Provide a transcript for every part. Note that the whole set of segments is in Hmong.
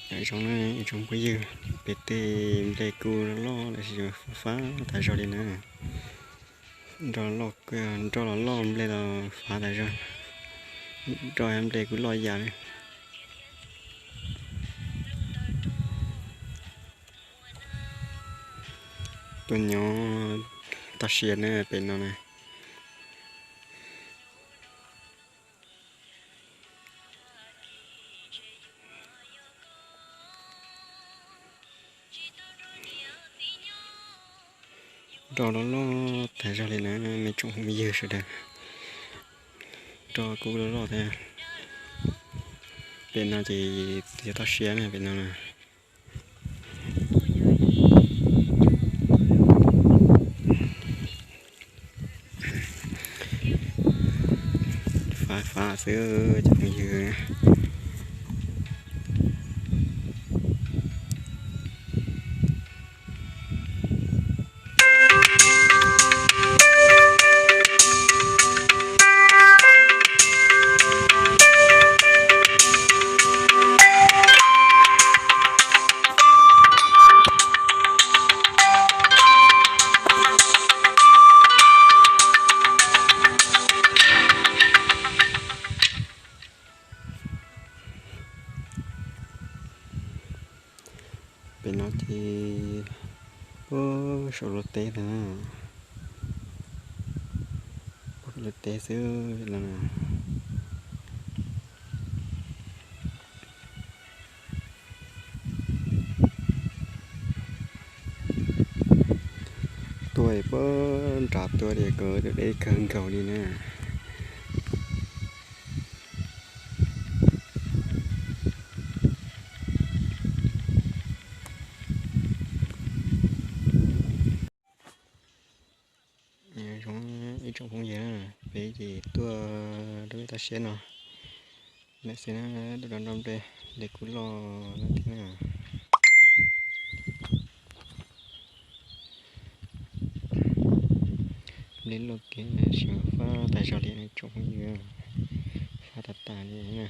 Zoo na ib tsoom phooj ywg, pem tej nplej kuj loj loj los sis fab fab tas zog li na. Nroj los loj, nplej los fav tas zog, nroj nplej kuj loj yam li. Tuaj nyob toj siab na pem no na. Nroj loj loj tas zog li na, me tsoom phooj ywg sawv daws. Nroj kuj loj loj thiab. Pem no ces yog toj siab na pem no na. Fav fav xwb cov phooj ywg. Pem no ces puag saum luag teb ntag, puag pem luag teb xwb no. Tuaj puag nram tuaj li kuj deb kawg nkaus li na. Zoo ib tsoom phooj ywg, peb ces tuaj rau peb toj siab no. Lawm xwb na, tuaj rau nroj nplej, nplej kuj loj thiab na. Nplej loj kiag sis fab tas zog li tsoom phooj ywg, fab tas tas li na.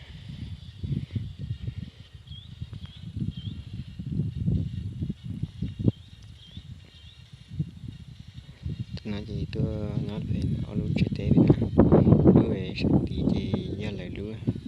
Tam no ces tuaj nyob pem ob lub tsev teb pem na, lub sab tid ces yog lawv lub.